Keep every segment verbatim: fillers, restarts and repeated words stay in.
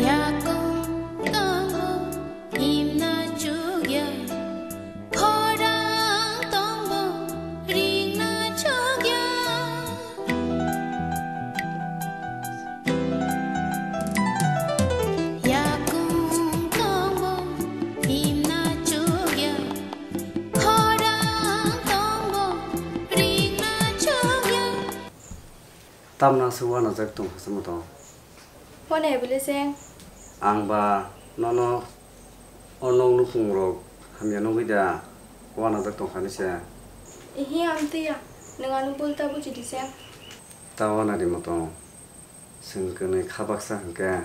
Yakung tongo himna chukya, khorang tongo ringna chukya. Yakung tongo himna chukya, khorang tongo ringna chukya. Tamna se uanajak tong hasa moto? Wane bwle se? Ang ba nono o nok nukhung rok hamya nugwi da uanajak tong kha ni se. Ihi amtwi ya, nwng ano bul ta buji di se. Ta uanadi moto. Chwng kwnwi kha baksa hwnkhe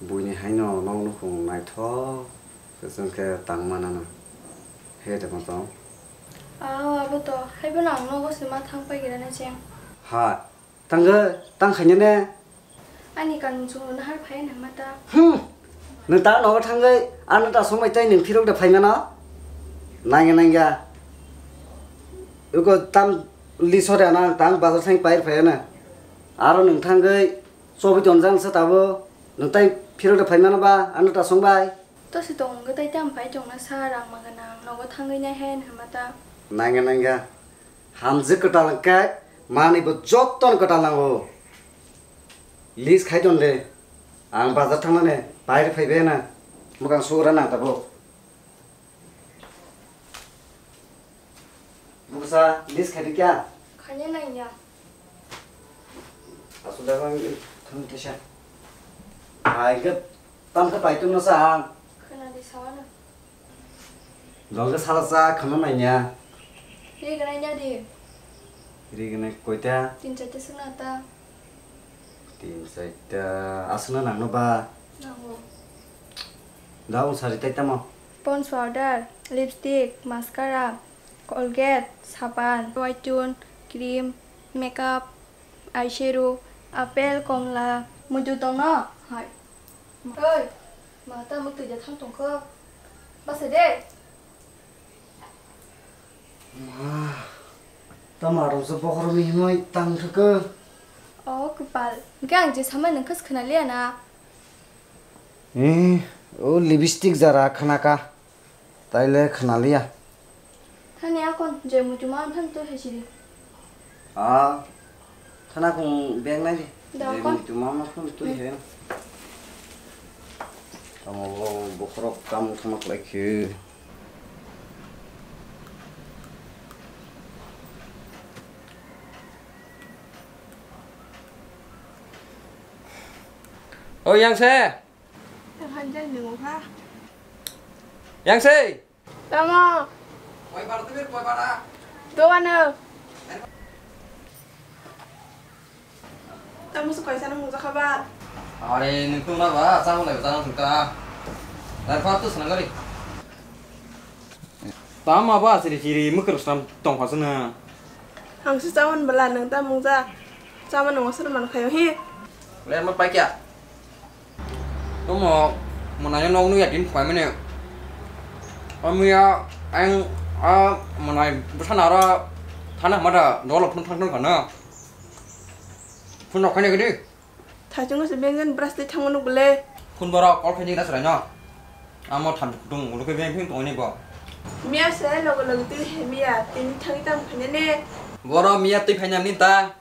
buini haino nok nukhung naithok kwchwng khe tang manana. He de moto. Ao, abo to, haibono ang nogo se ma thang paigirana cheng. Ha, tangwi, tang khaina ne? Ani kanmung chungrokno har phai nang ma ta. Hmm, nwng ta nogo thangwi ano ta somai tei nwng phirok de phaimano? Nangya nangya. Uko tam li sore ano ang tang bazar thang pair phai ano. Aro nwng thangwi chobi tonjang se tabo. Nwng tai phirok de phaimano ba ano ta songbai? Tosi tong wngwi tai tam pai tongna sa rang ma gwnang nogo thangwi nai hai hwnma ta. Nangya nangya. Hamjwk kwtal hwnkhe manwi bo jotono kwtal nango. List khai ton de. Ang bazar thangnani baire phaibai na. Mwkhang sugra nang tabuk. Buksa, list khai di kya? Khaina nangya. Aswk da bang thang tisa. Ai ke tam khe pai tongno sa ang. Khana di sawana. Jol khe sala cha khana nangya. Ri gwnai nya di. Ri gwnai koita? Tin charta swkna ta. Tin charta aswkna nangno ba? Nango. Da ang sari tai tamo? Pond's powder, lipstick, mascara, Colgate, sapan, white tune, cream, makeup, eyeshadow, apple, komla, muitu tongno? Hai. Oi, ma ta muitu ja thang tongkho. Basa de. Ma, tamo rok se bokhorok ni himoi tang thwkho. O kwpal. Hwnkhe ang je samani nangkhe se khwnaliya na. Eh, o lipstick jara khwnaka. Taile khwnaliya. Thani akon je muitu ma phano twi hai sidi. Ah, thana kung bag nai di. Da je akon. Muitu ma phano twi hai. Tamo bo bokhorok kam thangma khlai khe. O yang se. Yang se. Tamo. Doano. Tamo se kaisa nang mujak kha ba? Are, nwng tong na ba, cha bolai ba, cha nang thung ta. Dar pa tu sana gari. Tamo ba, chiri chiri, mwkhwrwng swnam tong pha sano. Ang se chawan bwla, nwng ta mungja. Chaman nwng aswk man khayo, hi. Le, ma pai kya? Tomo, mwnai no nogno ya din phai mane. Amiya, ang, a, mwnai bwsa nara thana hamada dolo phun thang thang kana. Phun rok khaina gidi. Thaichung se benjen brush tei thangmano bwle. Phun borok call khaini gra chwraino. Amo tham kutung ulo khe beng phing tongni bo. Miya se logo logo twi he miya tini thangwi tang phane ne. Boro miya twi phaina ni ta.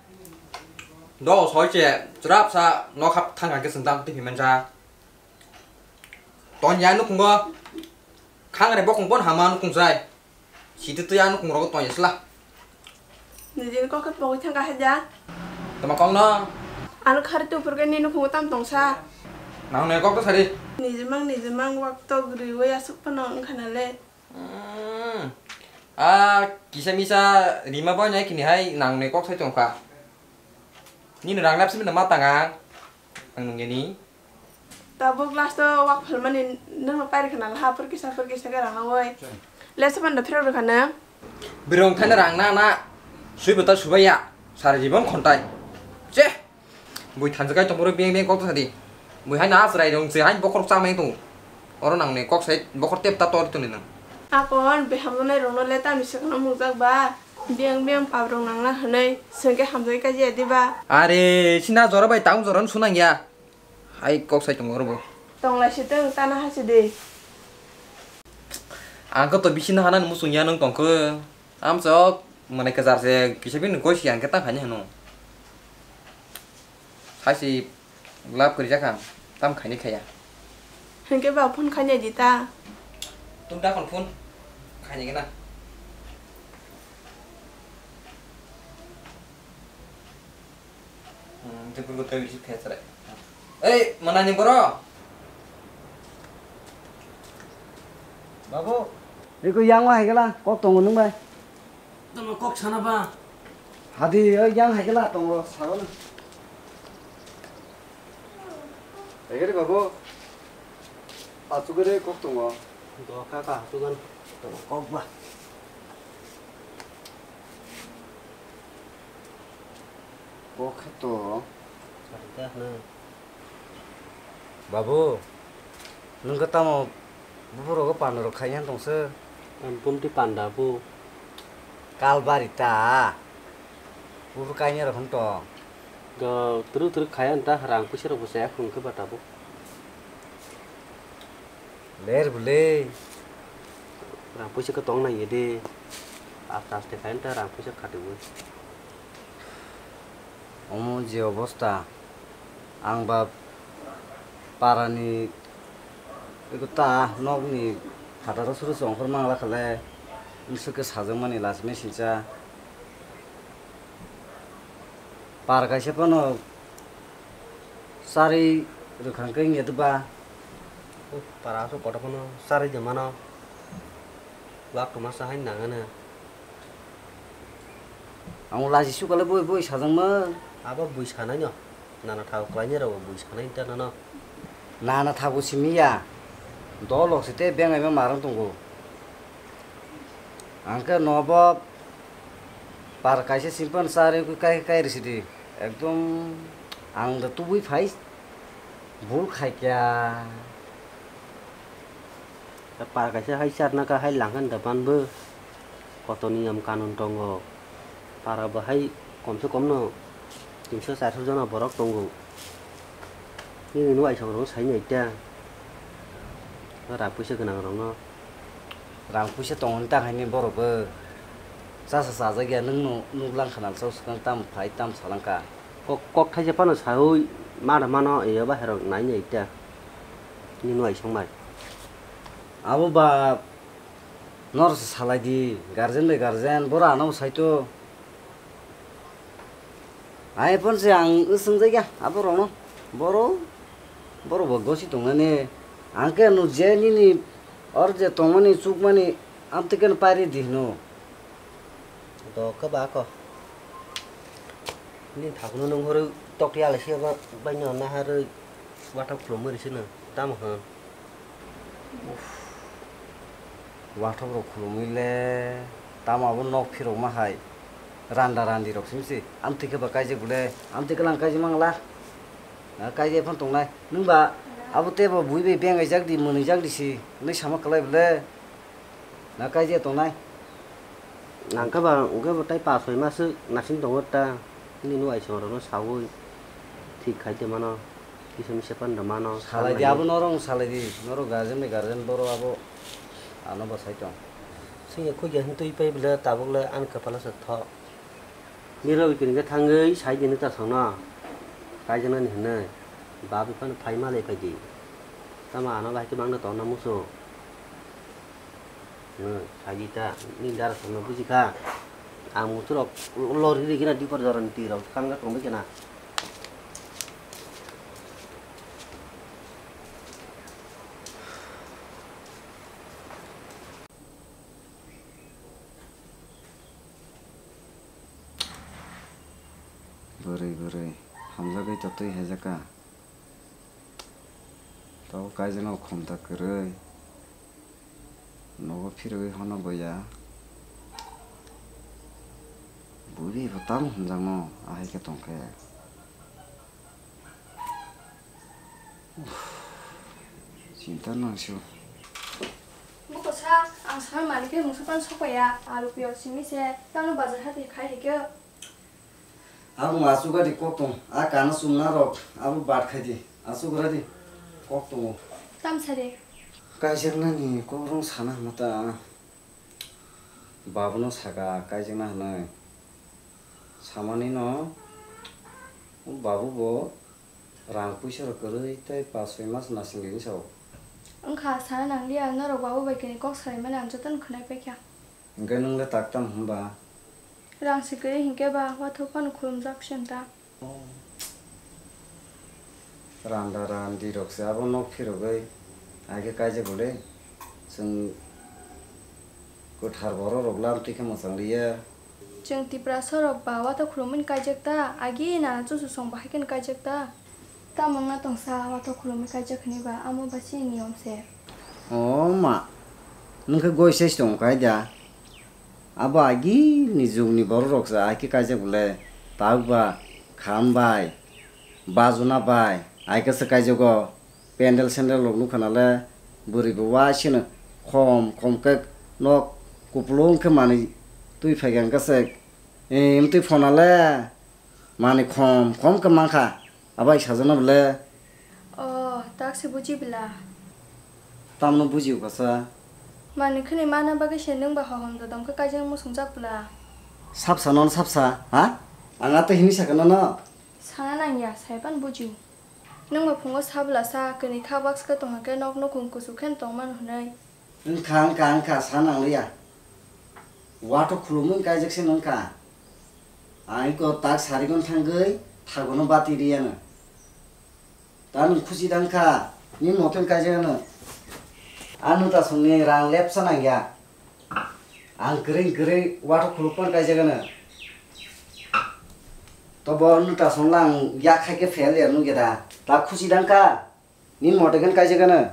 Do soi che chwrap sa nok hap thang khe sengdang twi phaimanja. Ton ya nukhungo. Khang re bokong bon hama nukhung sai. Siti twi ya nukhung rogo ton ya sla. Nijini kok khe pogwi thang kha haja. Tama kok no. Ano khari tupur khe ni nukhungo tam tong sa. Nang ne kok to sari. Nijimang nijimang wak tok riwi asuk phano wngkha na le. Hmm. A kisa misa rima boy nai kini hai nang ne kok sai tong kha. Nini rang nap simi ma tang ang. Ang nung ni. Tabuk last o wak phalmani nang pairi khana ha pur kisa pur kisa ga rang oi. Le saban da phiro khana. Birong thana rang na na. Sui bata subaya. Sari jibon khontai. Che. Bui thanjakai tongmoro beng beng kok sadi. Bui hai na asrai rong se hai bokhor chamai tong. Oro nang ne kok sai bokhor tep ta tor tuni nang. Akon behamnai rongno le tamni swkangno mungjak ba. Beng beng pap rong nangna hwnwi swngkhe hamjagwi kaji ya diba. Are sina jora bai tang jora no sunang ya. Hai kok sai tongo oro bo. Tonglai si tong tana hasi de. Ang khe to bisi na hanani muchung ya nung tongkhe. Amchok mane kwchar se kisa bini koi si ang khe ta khaini hano. Saisi love kwrwi jakha tam khaini khaya. Hwnkhe ba phone khaini di ta. Tum da kon phone khaini gana. Hmm, tei purbo tei bisi khe chwrai. Ei, manani boro. Babu. Eko yang wa haikala, kok tongo nung bai. Tamo kok sana ba. Hadi, oi yang haikala tongo, sago na. Haikali babu. Achugade kok tongo. Do kaka, atugan. Tongo kok ba. Bo khe to. Babu, nwng khe tamo buphuru panda rok khaina tong se? Ang bumti panda bu. Kalbari ta. Buphuru kaina rok hwn tong. Do turu turu khaya ta rang puisa rok bo chaya khung khe ba tabuk. Ler bwle. Rang puisa khe tong nang ye de. Aste aste khai ta rang puisa khati bo. Omo je obosta, ang ba parani eko ta nokni phataro suru chongkhor mangla khale, bwswk khe sajakmani lachimai sincha. Par kaisa phano charwi rwkhang khe wngya de ba? Para aswk kotor phano charwi de mano. Wak tongma sa hai nangano. Ang laji sukale bui bui sajakma. Abo bui sanai no. Nana thago kwlainai rok bui sanai ta nano. Nana thago simi ya. Dolok se te bengai ma marang tongo. Ang khe nobo par kaisa simpan sari kai kai risi di. Ekdom ang da tubui phai bul khai kya. Par kaisa hai charna ka hai langkhan da ban bo. Koto niyam kanun tongo. Para bo hai kom se kom no tinso charso jona borok tongo. Nini nw aisok rok sai nai ta. Rang puisa gwnang rok no. Rang puisa tongo ni ta hai ni borok bo. Chasa chajak ya nwng no nuk lang khana chao swkang tam phai tam salang ka. Kok, kok thaisa phano saui ma da mano, eya ba herok nai nai ta. Nini nw aisok mai. Abo ba nor se salai di, guardian bai guardian, boro ano bo sai to. Ai phone se ang swng jai ya, abo rok no. Boro, boro bo gosi tong nani. Ang khe no je nini or je tong mani chuk mani, am te ken pari di hino. Do khe ba ko. Ni thakno nung horo tok ya le se ba, bai no na haro wathap khulum ri se no. Tamo hwn. Wathop rok khulumwi le tamo abo nok phirok ma hai randa randi rok simi se amtwi khe ba kaijak bole amtwi khe lang kaijak mang la na kaijak phano tongnai nwng ba abo tei bo bui bai bengai jak di mwnwi jak di si hwnwi sama kwlai bole na kaijak tongnai. Ang khe ba, hwnkhe bo tei pas soi mas swk nasing tongo ta. Nini nw aisong rokno saui thik khai tongmano. Kisa misa panda mano. Salai di abo norok salai di. Norok guardian ni guardian boro abo ano bwsai tong. Singya khukya hwn twi pai bwle tabuk le ani kwpalo se thok. Nirok tini khe thangwi sai di nukha songno. Kaijaknani hwnwi. Babu phano phai malai phai di. Tamo ano bahai khe mangno tongna muchung. Hwnwi sai di ta. Nini dara songno buji kha. Ang muchurok lori rikhe na dipor jorani twi rok kang kha tongwi khe na. Bwrwi bwrwi hamjagwi totwi haijakha. Tabuk kaijaknai khumta kwrwi. Nogo phirogwi hano boya. Bwrwi bo tamo hamjakno ahai khe tongkhe. Uff, chinta nangsigo. Buko sa, ang samai manwi khe mungsa phano sokpaiya, alu piyaj simi se, tamo bazar hati khai hai khe. Abo ma asugadi kok tong, a kana chumna rok, abo bat khai di, asugra di, kok tongo. Tam sari. Kaijaknani kok rong sana hwnma ta. Babuno saka kaijakna hwnwi. Samani no, babu bo rang puisa rok kwrwi tei pas soi mas nasing rini sao. Wngkha, sana nangliya, norok babu bai kini kok salaimani ang jotono khwnai paikha. Hwnkhe nwng le tak tam hwnba? Rang se kwrwi hinkhe ba, uathuk phano khulumjak siyam ta. Randa randi rok se abo nok phirogwi ai khe kaijago le. Chwng kwthar borok rok lam twi khe mwchang liya. Chwng Tiprasa rok ba uathuk khulumwi kaijak ta, agi nana chuchusong bahai khe kaijak ta. Tamo wngna tongsa, uathuk khulumwi kaijak hwnwi ba, amo ba chini niyom se. O ma, nwng khe goi se tong kai da. Abo agini jugni borok rok se ai khe kaijak bole, tabuk ba kham bai, bajuna bai, ai khe se kaijago. Pendel sendel rok nukha nale, bwrwi bo waisano khom khom khe nok kupulung khe manwi twi phaikha hwnkhe se, eh, twi phonale. Manwi khom khom khe mankha, abai sajana bole. O, tak se buji bwla. Tamno buji o kasa? Manwi khwnwi mana bagwi se nwng ba hohom dodom khe kaijak muchungjak bwla. Sapsa non sapsa, ha? Ang ato hini sakha nono? Sana nangya, saipan buji o. Nwng ba phungo sa bwla sa, kwnwi kha baksa khe tongkha khe nok nukhung kuchuk khe tongmano hwnwi. Wngkha, wngkha, wngkha, sa nangliya. Uathuk khulumwi kaijak se wngkha. Ang iko tak sarigon thangwi thagono bati riyano. Ta nwng khuchi da wngkha, nini moten kaijakno. Ano ta songni rang lepsa nangya. Ang kwrwi kwrwi uathuk khulukmani kaijakno. Tobo nwng ta songla ang yak hai khe fail ya nungya da. Ta khuchi da wngkha. Nini mote khe kaijak ano.